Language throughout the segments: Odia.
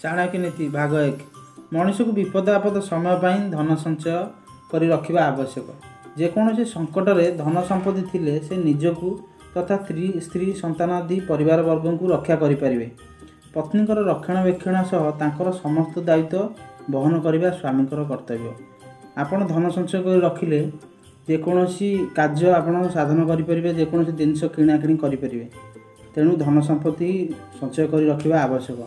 ଚାଣକ୍ୟ ନୀତି ଭାଗ 1। ମଣିଷକୁ ବିପଦ ଆପଦ ସମୟ ପାଇଁ ଧନ ସଞ୍ଚୟ କରି ରଖିବା ଆବଶ୍ୟକ। ଯେକୌଣସି ସଙ୍କଟରେ ଧନ ସମ୍ପତ୍ତି ଥିଲେ ସେ ନିଜକୁ ତଥା ସ୍ତ୍ରୀ ସନ୍ତାନ ଆଦି ପରିବାର ବର୍ଗଙ୍କୁ ରକ୍ଷା କରିପାରିବେ। ପତ୍ନୀଙ୍କର ରକ୍ଷଣାବେକ୍ଷଣ ସହ ତାଙ୍କର ସମସ୍ତ ଦାୟିତ୍ୱ ବହନ କରିବା ସ୍ୱାମୀଙ୍କର କର୍ତ୍ତବ୍ୟ। ଆପଣ ଧନ ସଞ୍ଚୟ କରି ରଖିଲେ ଯେକୌଣସି କାର୍ଯ୍ୟ ଆପଣ ସାଧନ କରିପାରିବେ, ଯେକୌଣସି ଜିନିଷ କିଣାକିଣି କରିପାରିବେ। ତେଣୁ ଧନ ସମ୍ପତ୍ତି ସଞ୍ଚୟ କରି ରଖିବା ଆବଶ୍ୟକ।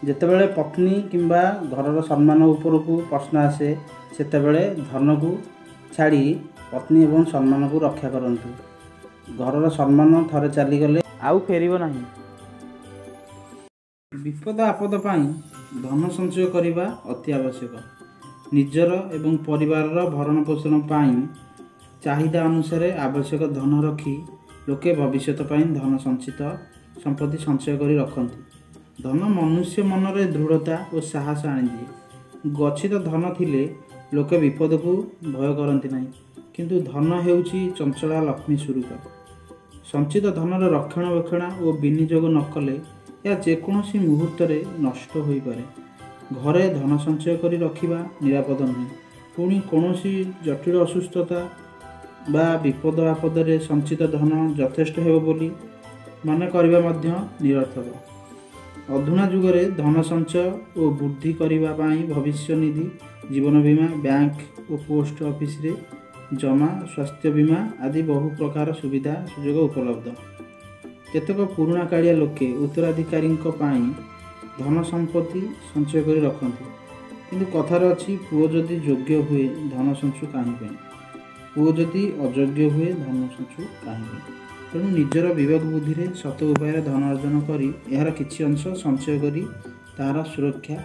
ଯେତେବେଳେ ପତ୍ନୀ କିମ୍ବା ଘରର ସମ୍ମାନ ଉପରକୁ ପ୍ରଶ୍ନ ଆସେ, ସେତେବେଳେ ଧନକୁ ଛାଡ଼ି ପତ୍ନୀ ଏବଂ ସମ୍ମାନକୁ ରକ୍ଷା କରନ୍ତୁ। ଘରର ସମ୍ମାନ ଥରେ ଚାଲିଗଲେ ଆଉ ଫେରିବ ନାହିଁ। ବିପଦ ଆପଦ ପାଇଁ ଧନ ସଞ୍ଚୟ କରିବା ଅତି ଆବଶ୍ୟକ। ନିଜର ଏବଂ ପରିବାରର ଭରଣ ପୋଷଣ ପାଇଁ ଚାହିଦା ଅନୁସାରେ ଆବଶ୍ୟକ ଧନ ରଖି ଲୋକେ ଭବିଷ୍ୟତ ପାଇଁ ଧନ ସଞ୍ଚିତ ସମ୍ପତ୍ତି ସଞ୍ଚୟ କରି ରଖନ୍ତି। ଧନ ମନୁଷ୍ୟ ମନରେ ଦୃଢ଼ତା ଓ ସାହସ ଆଣିଦିଏ। ଗଚ୍ଛିତ ଧନ ଥିଲେ ଲୋକେ ବିପଦକୁ ଭୟ କରନ୍ତି ନାହିଁ। କିନ୍ତୁ ଧନ ହେଉଛି ଚଞ୍ଚଳା ଲକ୍ଷ୍ମୀ ସ୍ୱରୂପ। ସଞ୍ଚିତ ଧନର ରକ୍ଷଣାବେକ୍ଷଣ ଓ ବିନିଯୋଗ ନ କଲେ ଏହା ଯେକୌଣସି ମୁହୂର୍ତ୍ତରେ ନଷ୍ଟ ହୋଇପାରେ। ଘରେ ଧନ ସଞ୍ଚୟ କରି ରଖିବା ନିରାପଦ ନୁହେଁ। ପୁଣି କୌଣସି ଜଟିଳ ଅସୁସ୍ଥତା ବା ବିପଦ ଆପଦରେ ସଞ୍ଚିତ ଧନ ଯଥେଷ୍ଟ ହେବ ବୋଲି ମନେ କରିବା ମଧ୍ୟ ନିରର୍ଥକ। ଅଧୁନା ଯୁଗରେ ଧନ ସଞ୍ଚୟ ଓ ବୃଦ୍ଧି କରିବା ପାଇଁ ଭବିଷ୍ୟ ନିଧି, ଜୀବନ ବୀମା, ବ୍ୟାଙ୍କ ଓ ପୋଷ୍ଟ ଅଫିସରେ ଜମା, ସ୍ୱାସ୍ଥ୍ୟ ବୀମା ଆଦି ବହୁ ପ୍ରକାର ସୁବିଧା ସୁଯୋଗ ଉପଲବ୍ଧ। କେତେକ ପୁରୁଣା କାଳିଆ ଲୋକେ ଉତ୍ତରାଧିକାରୀଙ୍କ ପାଇଁ ଧନ ସମ୍ପତ୍ତି ସଞ୍ଚୟ କରି ରଖନ୍ତି। କିନ୍ତୁ କଥାରେ ଅଛି, ପୁଅ ଯଦି ଯୋଗ୍ୟ ହୁଏ ଧନ ସଞ୍ଚୁ କାହିଁ ପାଇଁ, ପୁଅ ଯଦି ଅଯୋଗ୍ୟ ହୁଏ ଧନ ସଞ୍ଚୁ କାହିଁ ପାଇଁ। ତେଣୁ ନିଜର ବିବେକ ବୁଦ୍ଧିରେ ସତ ଉପାୟରେ ଧନ ଅର୍ଜନ କରି ଏହାର କିଛି ଅଂଶ ସଞ୍ଚୟ କରି ତାହାର ସୁରକ୍ଷା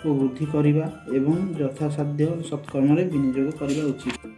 ଓ ବୃଦ୍ଧି କରିବା ଏବଂ ଯଥାସାଧ୍ୟ ସତ୍କର୍ମରେ ବିନିଯୋଗ କରିବା ଉଚିତ।